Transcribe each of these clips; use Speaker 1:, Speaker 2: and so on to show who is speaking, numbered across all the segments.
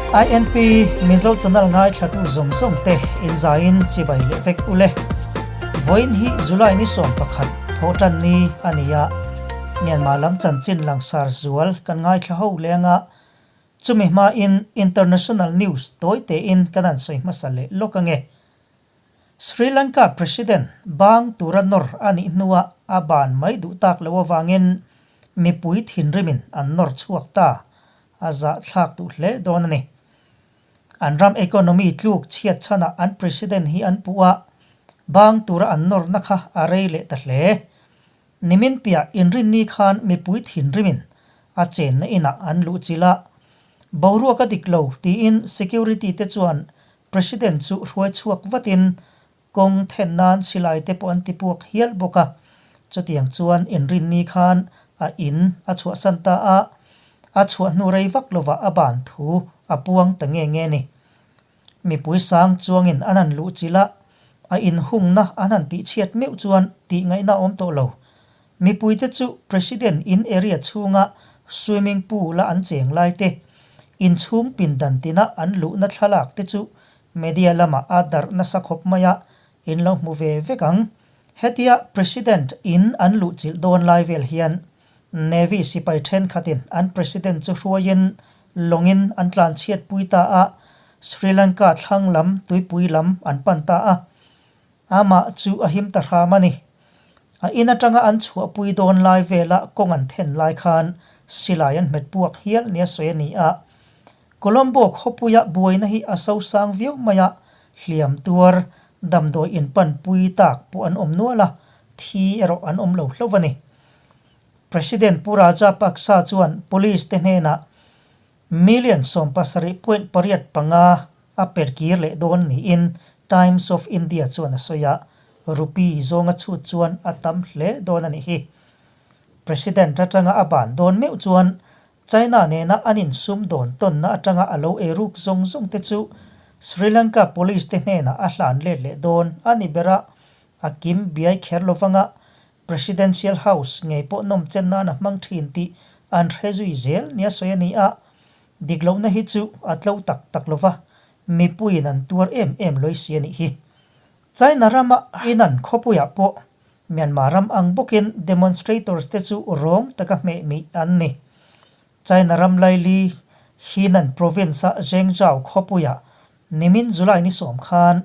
Speaker 1: INP Mizo channel ngaithlatu zawng zawng te inzaiin chibai leh vek ule. Vawiin hi July ni 11 thawhtan ni a ni a. Myanmar lam chanchin langsar zual kan ngaithla ho leng a. Chumi hmain international news tawi tein kan han sawi hmasa leh lawk ange. Sri Lanka President bang tura nawr a nih hnuah a ban mai duh tak loh avangin mipui thinrimin an nawr chhuak ta, a zahthlak duh hle dawn a ni. An ram economy tluk chhiat chhanah an President hi an puh a, bang tura an nawrna kha a rei leh ta hle. Nimin piah inrinni khan mipui thinrimin a chenna inah an luhchilh a, boruak a dik lo tiin security te chuan President chu hruai chhuak vatin kawng then nan silai te pawh an ti puak hial bawk a. Chutiang chuan inrinni khan a in a chhuahsan ta a, a chhuah hnu rei vak lovah a ban thu a puang ta nge nge ni. Mipui sang chuangin an han luh chilh a, a inhungna an han tihchhiat meuh chuan tihngaihna a awm tawh lo. Mipuite chu President in area chhunga swimming pool a an cheng lai te, inchhung pindan tina an luhna thlalak te chu media lamah a darh nasa khawp mai a, in lo hmu ve vek ang. Hetia President in an luhchilh dawn lai vel hian Navy sipai thenkhatin an President chu hruaiin lawngin an tlanchhiatpui ta a, Sri Lanka thlang lam tuipui lam an pan ta a. Amah chu a him ta hram a ni. A in atanga an chhuahpui dawn lai vela kawng an then lai khan silai an hmet puak hial nia sawi a ni a. Colombo khawpuia buaina hi a sosang viau mai a, hliam tuar, damdawi inpanpui tak pawh an awm nual a, thi erawh an awm lo hlauh a ni. President Pu Rajapaksa chuan police te hnenah Million 17.85 a per kir leh dawn niin Times of India chuan a sawi a, rupee zawnga chhut chuan a tam hle dawn a nih hi. President atanga a ban dawn meuh chuan China nena an insum dawn tawnna atanga a lo eiruk zawng zawng te chu Sri Lanka police te hnenah a hlan let leh dawn a ni ber a, a kim biai kher lovanga Presidential House ngei pawh nawmchen nan a hmang thin tih an hre zui zel nia sawi a ni a, dik lohna hi chu a tlo tak tak lova, mipuiin an tuar em em lawi si a nih hi. China rama Hainan khawpuiah pawh Myanmar ram ang bawkin demonstrators te chu rawng taka hmeh mih an ni. China ram laili Henan province-a Zhengzhou khawpuiah Nimin July ni sawm khan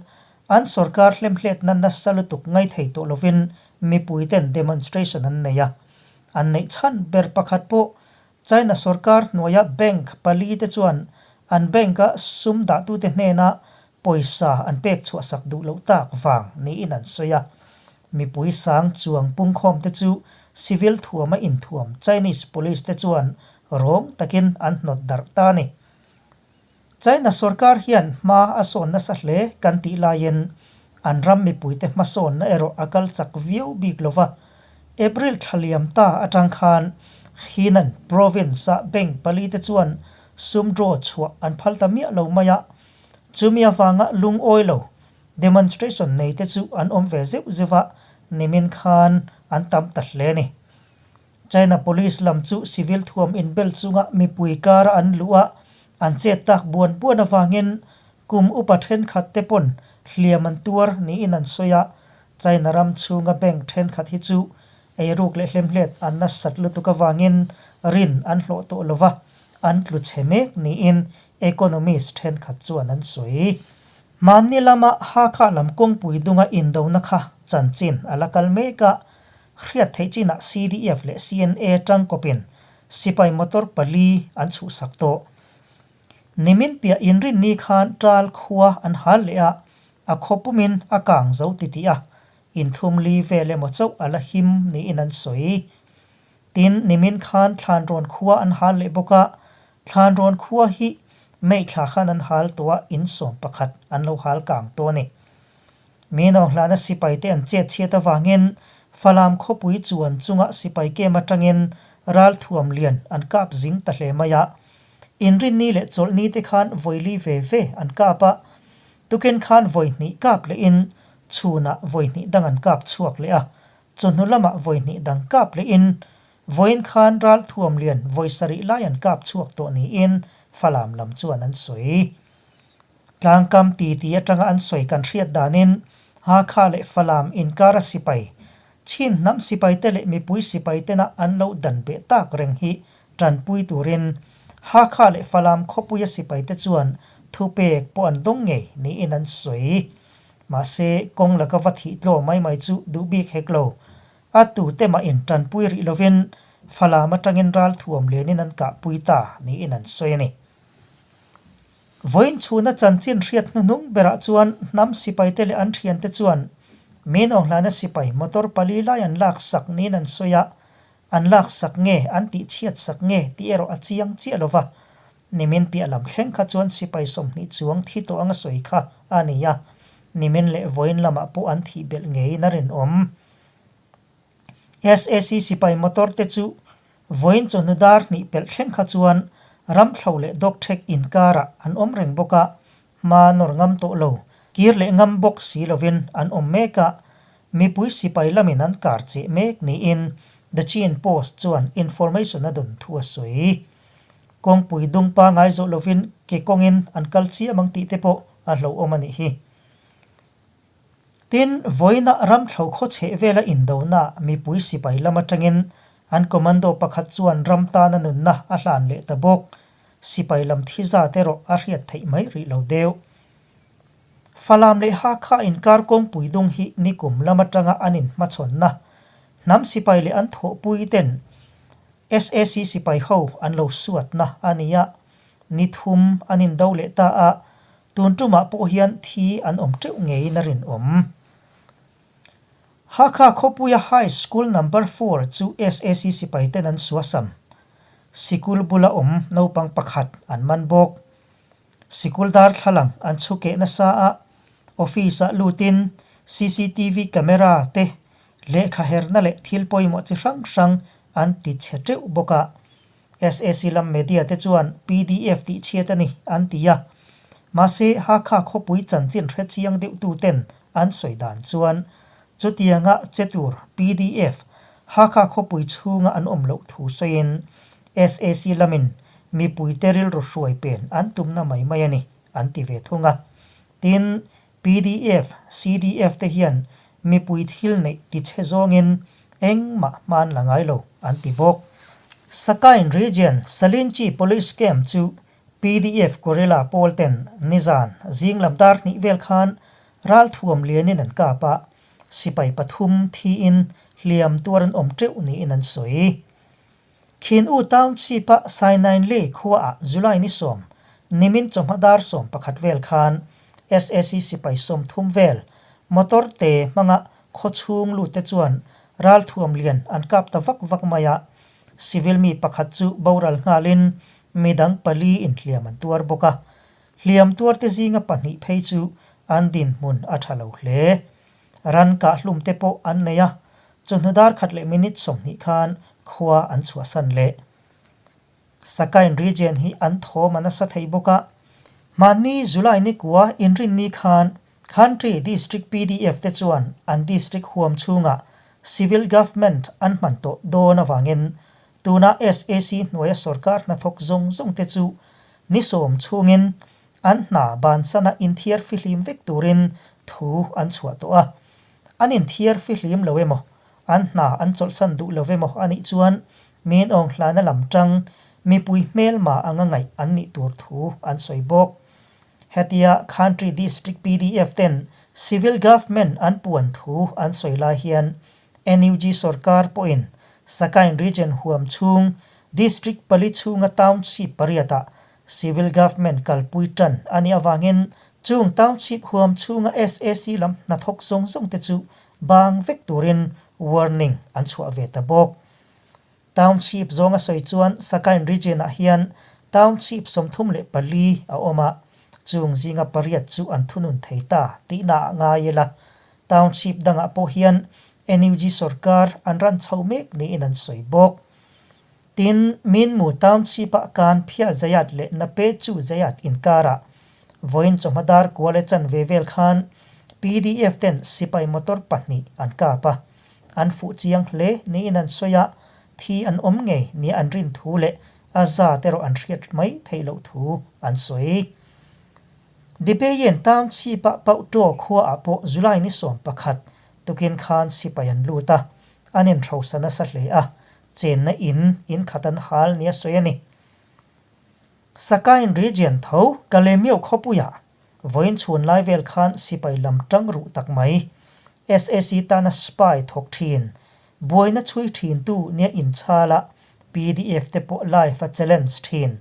Speaker 1: an sorkar hlemhletna nasa lutuk ngaithei tawh lovin mipuiten demonstration an nei a. An neih chhan ber pakhat pawh China sorkar hnuaia bank pali te chuan an bank-a sum dahtute hnena pawisa an pek chhuahsak duh loh tak vang niin an sawi a. Mipui sang chuang pungkhawm te chu civil thuama inthuam Chinese police te chuan rawng takin an hnawt darh ta a ni. China sorkar hian hma a sawn nasa hle kan tih laiin an ram mipuite hmasawnna erawh a kal chak viau bik lo va. April thla liam ta atang khan Henan province-a bank pali te chuan sum draw chhuah an phal ta miah lo mai a, chumi avanga lungawi lo demonstration nei te chu an awm ve zeuh zeuh a, nimin khan an tam ta hle a ni. China Police lam chu civil thuam inbel chunga mipui kara an luh a, an chet tak buan buan avangin kum upa thenkhat te pawn hliam an tuar niin an sawi a, China ram chhunga bank thenkhat hi chu eiruk leh hlemhlet an nasat lutuk avangin rin an hlawh tawh lova, an tlu chhe mek niin economist thenkhat chuan an sawi. Hmanni lama Hakha lam kawngpui dunga indona kha chanchin a la kal mek a, Hriat theih chinah CDF leh CNA tangkawpin sipai motor pali an chhuhsak tawh. Nimin piah inrinni khan Ṭal khua an hal leh a, a khaw pumin a kang zo titih a, inthum li vel emaw chauh a la him niin an sawi. Tin, nimin khan Thlanrawn khua an hal leh bawk a, Thlanrawn khua hi Meithla khan an hal tawh a, insawm pakhat an lo hal kang tawh a ni. Minawnghlana sipaite an chet chhiat avangin Falam khawpui chuan chunga sipai kem atangin ralthuam lian an kap zing ta hle mai a. Inrinni leh chawlhni te khan vawili ve ve an kap a, tukin khan vawi hnih kap lehin chhunah vawi hnih dang an kap chhuak leh a, chawhnu lamah vawi hnih dang kap lehin. Vawiin khan ral thuam lian vawi sarih lai an kap chhuak tawh niin Falam lam chuan an sawi. Tlangkam titi atanga an sawi kan hriat danin Hakha leh Falam inkara sipai, Chin hnam sipaite leh mipui sipai tena an lo dan beh tak reng hi tanpui turin Hakha leh Falam khawpuia sipaite chuan thupek pawh an dawng ngei niin an sawi. Mahse, kawng laka va thih tlaw mai mai chu duh bik hek lo. A tute mah in tanpui rih lovin Falam atangin ral thuam lianin an kahpui ta niin an sawi a ni. Vawiin chhuna chanchin hriat hnuhnung berah chuan hnam sipaite leh an thiante chuan min awnghlana sipai motor pali lai an lak sak niin an sawi a, an lak sak nge an tih chhiat sak nge tih erawh a chiang chiah lo va. Nimin piah lam thleng kha chuan sipai 20 chuang thi tawh anga sawi kha a ni a, nimin leh vawiin lamah pawh an thih belh ngeiin a rinawm. SAC sipai motor te chu vawiin chawhnu dar hnih pelh thleng kha chuan Ramthlo leh Dawkthek inkarah an awm reng bawk a, hma nawr ngam tawh lo, kir leh ngam bawk si lovin an awm mek a, mipui sipai lamin an kar cheh mek niin The Chin Post chuan information a dawn thu a sawi. Kawngpui dung pangai zawh lovin ke kawngin an kal chiam ang tih te pawh a hlauhawm a nih hi. Tin, vawiina ramthlo khaw chheh vela indona mipui sipai lam atangin an commando pakhat chuan ram tana nunna a hlan leh ta bawk. Sipai lam thi zat erawh a hriat theih mai rih lo deuh. Falam leh Hakha inkar kawngpui dung hi nikum lam atanga an inhmachhawnna hnam sipai leh an thawhpui ten SAC sipai ho an lo suatna a ni a. Ni thum an indo leh ta a, tun tumah pawh hian thi an awm teuh ngeiin a rinawm. Hakha khawpuia High School Number Four chu SAC sipai ten an suasam. Sikul bula awm naupang pakhat an man bawk. Sikul darthlalang an chhukeh nasa a, office-ah lutin cctv camera te lehkha herna leh thil pawimawh chi hrang hrang an ti chhe teuh bawk a. SAC lam media te chuan pdf tih chhiat a ni an ti a, mahse Hakha khawpui chanchin hre chiang deuh tu ten an sawi dan chuan chutianga che tur pdf Hakha khawpui chhunga an awm loh thu sawiin SAC lamin mipuite rilru hruai pen an tumna mai mai a ni an ti ve thung a. Tin, Pdf, CDF te hian mipui thil neih tichhe zawngin engmah hman la ngai lo an ti bawk. Sakain Region Salinchi Police Camp chu pdf Guerrilla pawl ten nizan zing lam dar hnih vel khan ralthuam lianin an kap a, sipai pathum thiin hliam tuar an awm teuh niin an sawi. Khin U Township-a Sainainli khuaah July ni 10, nimin chawhma dar 11 vel khan SAC sipai 30 vel motor te hmanga khaw chhung lute chuan ralthuam lian an kap ta vak vak mai a, civil mi pakhat chu boral nghalin midang pali inhliam an tuar bawk a, hliam tuarte zinga pahnih phei chu an dinhmun a tha lo hle. Ran kahhlum te pawh an nei a, chawhnu dar khat leh minute 20 khan khua an chhuahsan leh. Sakain region hi an thawm a nasa thei bawk a, hmanni July ni kua inrinni khan Country District pdf te chuan an district huam chhungah Civil Government an hman tawh dawn avangin tuna SAC hnuaia sorkar hnathawk zawng zawng te chu ni 10 chhungin An hna bansana inthiar fihlim vek turin thu an chhuah tawh a. An inthiar fihlim lo emaw, an hna an chawlhsan duh lo emaw a nih chuan min awng hlana lam tang mipui hmelma anga ngaih an nih tur thu an sawi bawk. Hetia Country District pdf ten Civil Government an puan thu an sawi lai hian NUG sorkar pawhin Sakain Region huam chhung District pali chhunga Township pariatah Civil Government kalpui tan a nih avangin chung Township huam chhunga SAC lam hnathawk zawng zawng te chu bang vek turin warning an chhuah ve ta bawk. Township zawnga sawi chuan Sakain Region ah hian Township 34 a awm a, chung zinga pariat chu an thunun thei ta tihna ah ngai ila. Township dangah pawh hian NUG sorkar an ran chho mek niin an sawi bawk. Tin, Minmu Township-ah kan phiah zayat leh Nape chu zayat inkarah vawiin chawhma dar kual e chanve vel khan pdf ten sipai motor pahnih an kap a, an fuh chiang hle niin an sawi a, thi an awm ngei nia an rin thu leh a zat erawh an hriat mai theih loh thu an sawi. Dibeyen township-a Pauhtaw khuaah pawh July ni 11 tukin khan sipai an lut a, an inhrosa nasa hle a, chenna in in khat an hal nia sawi a ni. Sakain region tho Kalemyo khawpuiah vawiin chhun lai vel khan sipai lam tang ruh tak mai, SAC tana spy thawk thin, buaina chhui thintu nia inchhala pdf te pawh live a challenge thin,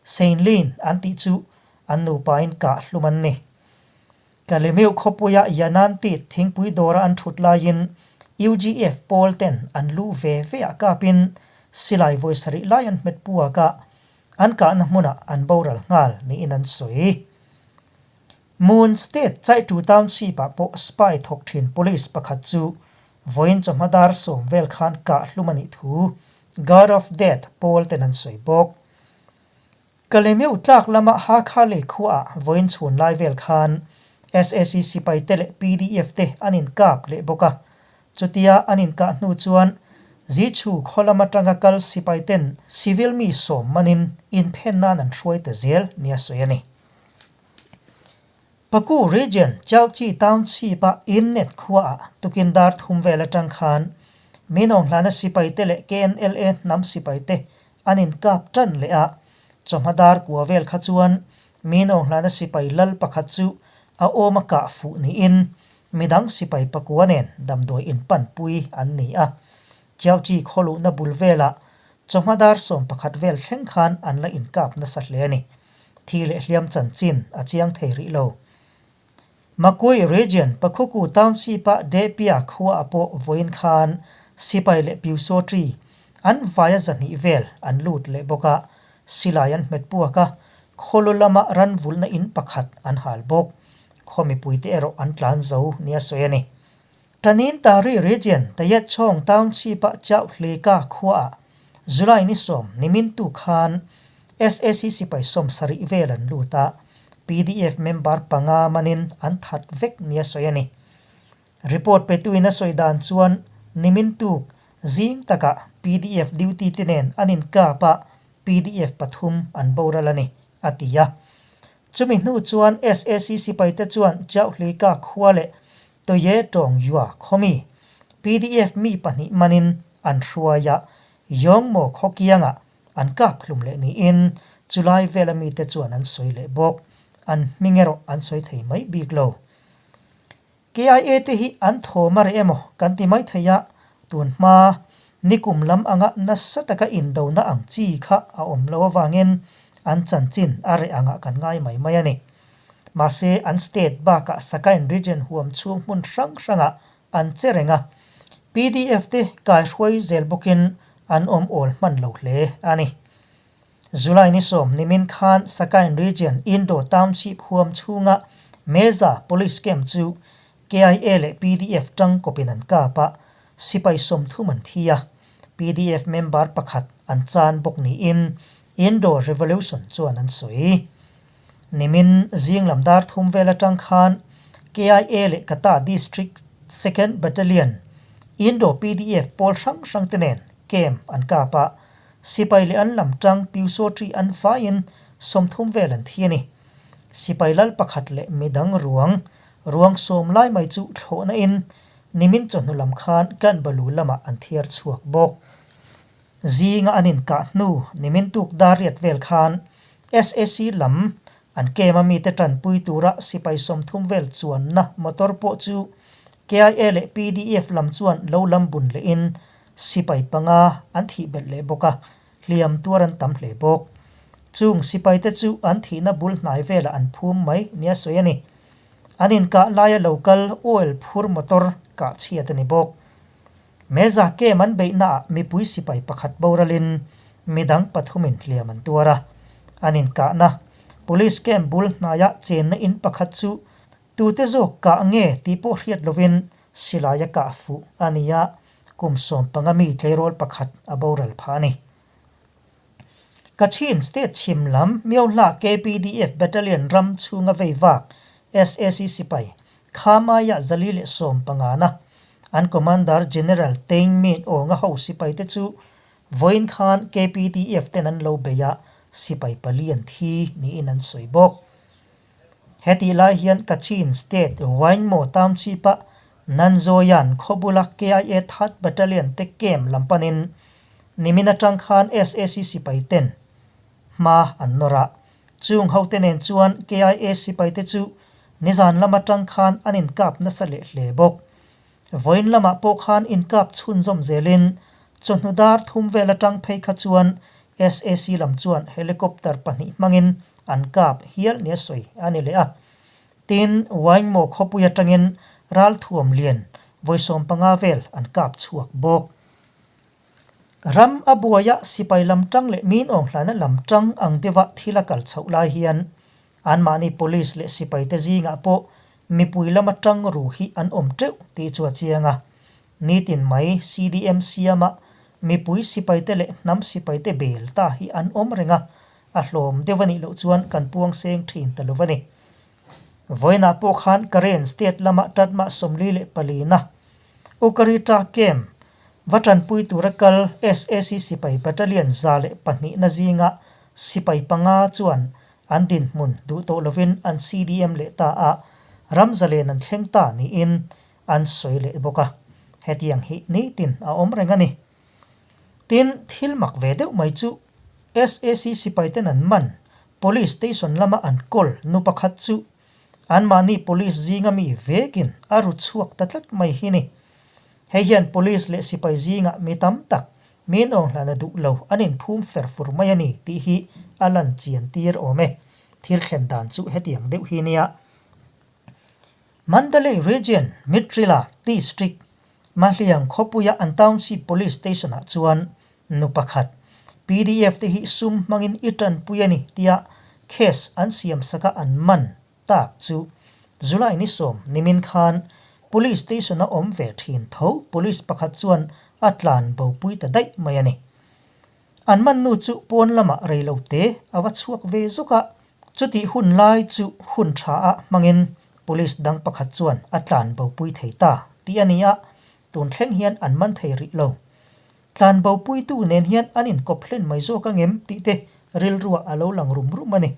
Speaker 1: Seinlin an tih chu an nupain kah hlum an ni. Kalemyo khawpuia Yanan tit thingpui dawra an thut laiin UGF pawl ten an lu ve ve ah kapin silai vawi sarih lai an hmet puak a, an kahna hmunah an boral nghal niin an sawi. Moon State Chaitu Township ah pawh spy thawk thin police pakhat chu vawiin chawhma dar sawm vel khan kah hlum a nih thu Guard of Death pawl ten an sawi bawk. Kalemeu tlak lama Hakha lei khuaah vawiin chhun lai vel khan sac sipai te leh pdf te an inkap leh bawk a. Chutia an inkah hnu chuan Zichu khaw lam atanga kal sipai ten civil mi sawm manin inphen nan an hruai ta zel nia sawi a ni. Paku Region Chauchi Township-a Innet khuaah tukin dar thum vel atang khan Minawnghlana sipai te leh KNLA hnam sipai te an inkap tan leh a, chawhma dar kua vel kha chuan Minawnghlana sipai lal pakhat chu a awm a kah fuh niin midang sipai pakua nen damdawi inpanpui an ni a. Chauchi khaw luhna bul velah chawhma dar 11 vel thleng khan an la inkap nasa hle a ni. Thi leh hliam chanchin a chiang thei rih lo. Makui Region Pakhuku Township-a Depia khuaah pawh vawiin khan sipai leh Pyusawṭi an vaia zahnih vel an lut leh bawk a, silai an hmet puak a, khawlu lama ran vulhna in pakhat an hal bawk. Khaw mipuite erawh an tlan zo nia sawi a ni. Tanin Tari Region Tayetchawng Township-a Chauhlika khuaah July ni 10 nimintu khan sac sipai 70 vel an lut a, pdf member panga manin an that vek nia sawi a ni. Report petuin a sawi dan chuan nimintuk zing takah pdf duty te nen an inkap a, pdf pathum an boral a ni, a ti a. Chumi hnu chuan sac sipaite chuan Chauhlika khua leh Toye Tawng Yua khawmi pdf mi pahnih manin an hruai a, Yawngmaw khaw kiangah an kap hlum leh niin chulai vela mite chuan an sawi leh bawk. An hming erawh an sawi thei mai bik lo. KIA te hi an thawm a reh emaw kan ti mai thei a, tun hma nikum lam anga nasa taka indona ang chi kha a awm lo avangin an chanchin a reh angah kan ngai mai mai a ni. Mahse, an state bakah Sakain region huam chhung hmun hrang hrangah an che reng a, pdf te kaihruai zel bawkin an awm awl hman lo hle a ni. July ni 10 nimin khan Sakain region Indo Township huam chhunga Meza Police Camp chu KIA leh pdf tang kawpin an kap a, sipai 30 an thi a, pdf member pakhat an chan bawk niin Indo Revolution chuan an sawi. Nimin zing lam dar thum vel atang khan KIA leh Kata District Second Battalion Indo pdf pawl hrang hrang te nen camp an kap a, sipai leh an lam tang Pyusawṭi an vaiin 30 vel an thi a ni. Sipai lal pakhat leh midang ruang ruang sawm lai mai chu thlawhna in nimin chawhnu lam khan Kanbalu lamah an thiar chhuak bawk. Zinga an inkah hnu nimin tuk dar riat vel khan sac lam an kem a mite tanpui tura sipai 30 vel chuanna motor pawh chu KIA leh pdf lam chuan lo lam bun lehin sipai panga an thih belh leh bawk a, hliam tuar an tam hle bawk. Chung sipaite chu an thihna bul hnai velah an phum mai nia sawi a ni. An inkah laia lo kal oil phur motor kah chhiat a ni bawk. Meza kem an beihnaah mipui sipai pakhat boralin midang pathumin hliam an tuar a. An inkahna, Police camp bul hnaiah chenna in pakhat chu tute zawk kah nge tih pawh hriat lovin silai a kah fuh a ni a, kum 15 mi tleirawl pakhat a boral phah a ni. Kachin State chhim lam Myohla KPDF Battalion ram chhunga vei vak sac sipai Khamaiah 415 na an Commander General Tein Min Awnga ho sipaite chu Vawiin khan KPDF ten an lo bei a, sipai pali an thi niin an sawi bawk. Hetih lai hian Kachin State Waingmaw Township-a Nanzoyan khaw bula KIA Third Battalion te camp lam panin nimin atang khan sac sipai ten hma an nawr a. Chung hote nen chuan KIA sipai te chu nizan lam atang khan an inkap nasa leh hle bawk. Vawiin lamah pawh khan inkap chhunzawm zelin chawhnu dar thum vel atang phei kha chuan sac lam chuan helicopter pahnih hmangin an kap hial nia sawi a ni leh a. Tin, Waingmaw khawpui atangin ralthuam lian vawi 15 vel an kap chhuak bawk. Ram a buaia sipai lam tang leh min awnghlaina lam tang ang deuha thil a kal chhoh lai hian Anmahni police leh sipaite zingah pawh mipui lama tang ru hi an awm teuh tih chu a chiang a. Nitin mai CDM siama mipui sipaite leh hnam sipaite bel ta hi an awm reng a, a hlawm deuh a nih loh chuan kan puang seng thin ta lo a ni. Vawiinah pawh khan Karen state lama Tatma 44na Ukarita camp va tanpui tura kal sac sipai battalion 102na zinga sipai panga chuan An dinhmun duh tawh lovin an CDM leh ta a, ram zalen an thleng ta niin an sawi leh bawk a. Hetiang hi nitin a awm reng a ni. Tin, thil mak ve deuh mai chu sac sipaiten an man Police Station lama an kawl nu pakhat chu anmahni Police zinga mi vekin a ru chhuak ta tlat mai hi ni. Hei hian Police leh sipai zingah mi tam tak Min awng hlana duh lo an inphum fer fur mai a ni tih hi a lan chian tir awm e. Thil thlen dan chu hetiang deuh hi nia. Mandalay Region, Mitrila District, Mahliang khawpuia an Township Police Station-ah chuan nu pakhat, PDF te hi sum hmangin i tanpui a ni tia case an siamsaka an man tak chu July ni sawm nimin khan Police Station a awm ve thin tho Police pakhat chuan a tlan bopui ta daih mai a ni. An man nu chu pawn lamah rei lo te a va chhuak ve zuk a, chutih hun lai chu hun tha ah hmangin Police dang pakhat chuan a tlan bopui thei ta tih a ni a, tun thleng hian an man thei rih lo. Tlan bopuitu nen hian an inkawp hlen mai zawk angem tih te rilruah a lo lang rum rum a ni.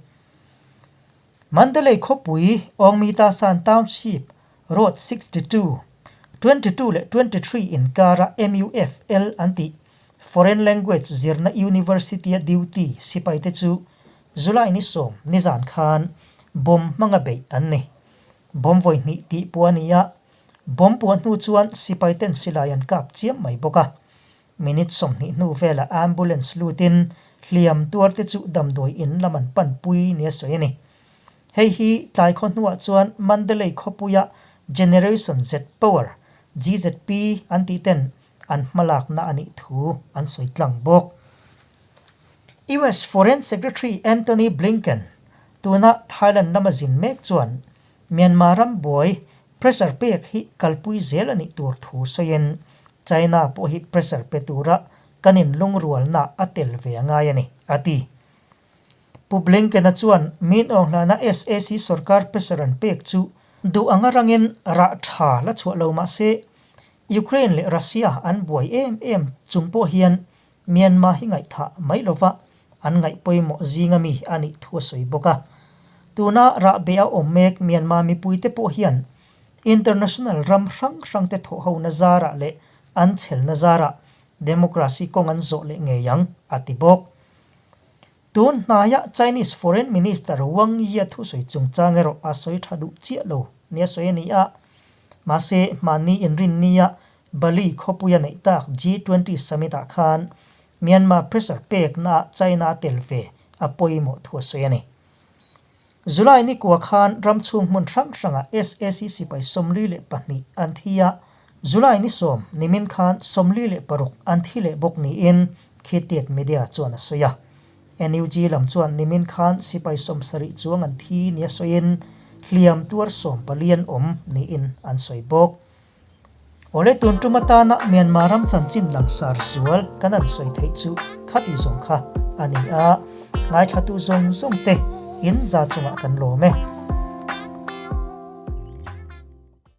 Speaker 1: Mandalay khawpui Aungmitasan Township, Road 62, 22 leh 23 inkara MUFL an tih Foreign Language zirna University-a duty sipaite chu July ni sawm nizan khan bomb hmanga beih an ni. Bomb vawi hnih tih pawh a ni a, bomb puah hnu chuan sipaiten silai an kap chiam mai bawk a. Minute 20 hnu velah ambulance lutin hliam tuarte chu damdawi in lam an panpui nia sawi a ni. Hei hi tlai khaw hnuah chuan Mandalay khawpuia Generation Z Power, GZP, an tih ten an hmalakna a nih thu an sawi tlang bawk. US Foreign Secretary Antony Blinken tuna Thailand lama zin mek chuan Myanmar ram buai Pressure pek hi kalpui zel a nih tur thu sawiin China pawh hi pressure pe tura kan inlungrualna a tel ve a ngai a ni, a ti. Pu Blinken-a chuan min awnghlana sac sorkar pressure an pek chu duh anga rangin rah tha la chhuah lo mah se Ukraine leh Russia an buai em em chung pawh hian Myanmar hi ngaihthah mai lova an ngaih pawimawh zinga mi a nih thu a sawi bawk a. Tuna rahbeh a awm mek Myanmar mipuite pawh hian international ram hrang hrangte thawhhona zarah leh an chhelna zarah democracy kawng an zawh leh ngei ang, a ti bawk. Tun hnaia Chinese Foreign Minister Wang Yi-a thusawi chungchang erawh a sawi tha duh chiah lo nia sawi a ni a. Mahse, hmanni inrinnia Bali khawpuia neih tak G-twenty summit-ah khan Myanmar pressure peknaah China a tel ve a pawimawh thu a sawi a ni. July nikua khan ram chhung hmun hrang hrangah sac sipai 42 an thi a, July ni sawm nimin khan 46 an thi leh bawk niin Khitiat Media chuan a sawi a. NUG lam chuan nimin khan sipai 70 chuang an thi nia sawiin hliam tuar 14 an awm niin an sawi bawk. Awle tun tum atana Myanmar ram chanchin langsar zual kan an sawi theih chu khati zawng kha a ni a, ngaithlatu zawng zawng te in za chungah kan lawm e.